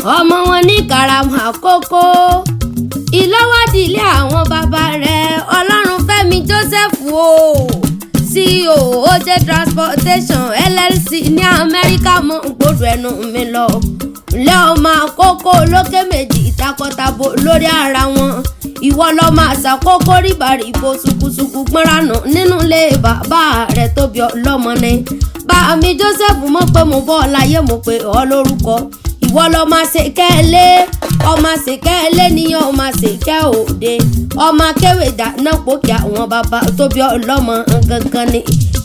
Ọmọ wọn ní Karama Àkókò, ìlọ́wádìí ilé àwọn bàbá rẹ̀, Ọlọ́runfẹ́mi Joseph o, CEO OJ Transportation LLC ní Amẹ́ríkà, mọ́ gbọ́dọ̀ ẹnu mi lọ. Ǹlẹ́ ọmọ Àkókò lókè méjì ìtakọ̀tabo lórí ara wọn. Ìwọ lọ máa ṣàkókò ríbàríbò ṣùkùṣùkù gbọ́nranù nínú ilé bàbá rẹ̀ tóbi ọlọ́mọ ni. Bá mi Joseph, mọ̀ pé mo bọ́ láyé, mo pè ọ́ lórúkọ. Ìwọ lọ máa ṣe kẹ́lẹ́, ọmọ ṣe kẹ́lẹ́ níyàn, ọmọ ṣe kẹ́ òde, ọmọ akéwèjà náà pòkè àwọn bàbá tóbi ọlọ́mọ gangan ni.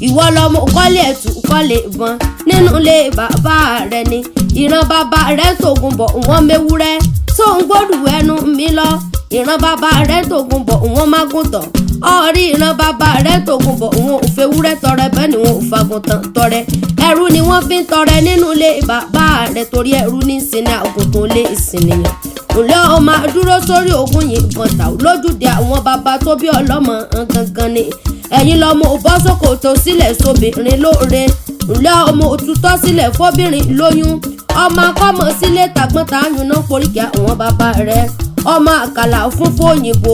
Ìwọ lọmọ kọ́lé ẹ̀tù kọ́lé ìbọn nínú ilé bàbá rẹ ni. Ìran bàbá rẹ tògùn bọ̀ wọ́n mewúrẹ́ tó ń gbódù ẹnu mi lọ. Ìran bàbá rẹ tògùn bọ̀ wọ́n mágùntàn ọ̀rí. Ìran bàbá rẹ tògùn bọ̀ wọn ò fewúrẹ́ tọrẹ, bẹ́ẹ̀ ni wọn ò fagùntàn tọrẹ. Ẹrú ni wọ́n fi ń tọrẹ nínú ilé bàbá rẹ, torí ẹrú ní sinmi, àgùntàn lé ìsìnìyàn. Òlẹ́ ọmọ dúró sórí ogun yìnbọn tà lójúde àwọn bàbá tó bí ọlọ́mọ gangan ni. Ẹ̀yin lọ́mọ bọ́ sókòtò sílẹ̀ sóbìnrin lóore. Ǹlẹ́ ọmọ òtútọ́ sílẹ̀ fóbìnrin lóyún, ọmọ akọ́mọ sílé tàgbọ́n tààyùn náà poríkì àwọn bàbá rẹ̀. Ọmọ àkàlà fúnfún òyìnbó,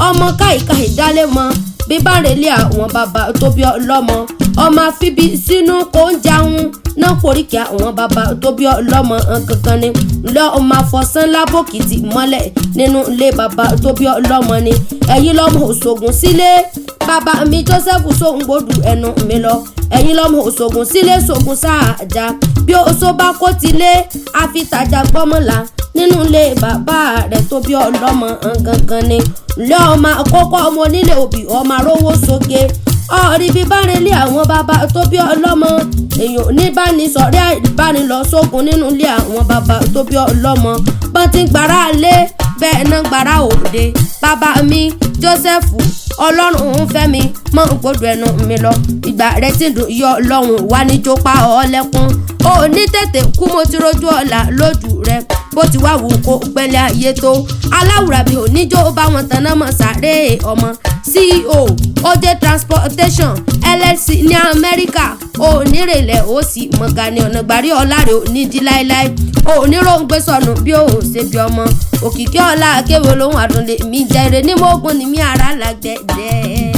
ọmọ káìkáì dálé mọ bíbárẹ̀lẹ̀ àwọn bàbá tó bí ọlọ́mọ. Ọmọ àfibí sínú kó ń jẹun náà poríkì àwọn bàbá tó bí ọlọ́mọ gangan ni. Ǹlẹ́ ọmọ àfọ̀sán lábòkìtì mọ́lẹ̀ nínú ilé bàbá tó bí ọlọ́mọ ni. Ẹ̀yin lọ́mọ òṣògùn sílé, bàbá mi Joseph sóhun gbòdù ẹnu mi lọ. Ẹ̀yin lọ́mọ òṣògùn sílé ṣògùn sáàjà, bí oṣó bá kó ti lé àfitàjà gbọ́mọ̀lá nínú ilé bàbá rẹ̀ tó bí ọlọ́mọ gangan ni. Ǹlẹ́ ọmọ àkọ́kọ́, ọmọ onílé òbí, ọmọ arówó sóge ọ̀rí bíbárelé àwọn bàbá tó bí ọlọ́mọ. Èèyàn níbánisọ̀rí àìbánilọ sógun nínú ilé àwọn bàbá tó bí ọlọ́mọ. Bọ́n ti ń gbàrà lé bẹ́ẹ̀ náà gbàrà òde. Bàbá mi Joseph Ọlọ́run ń fẹ́ mi mọ́ gbọ́dọ̀ ẹnu mi lọ. Ìgbà rẹ ti dùn yọ Ọlọ́run wá ní jópa ọ lẹ́kún. Ó ní tètè kú, mo ti rojú ọ̀la lójú rẹ. Bó ti wá wù kó pẹ́lẹ́ ayé tó, aláwùrà bí oníjó bá wọn tanná mọ́ sáré. Ọmọ CEO OJ Transportation LLC ní Amẹ́ríkà, onírèlẹ̀ ó sì mọ̀gà ní ọ̀nà gbàrí ọ̀la rẹ̀ ò ní di láéláé. Oníròǹgbé sọnù bí ó ṣe bí ọmọ òkìkí ọ̀la akéwì olóhùn àdúnlé mi jẹ́ ire ní mọ́gùn ní mi ara làgbẹ̀dẹ̀.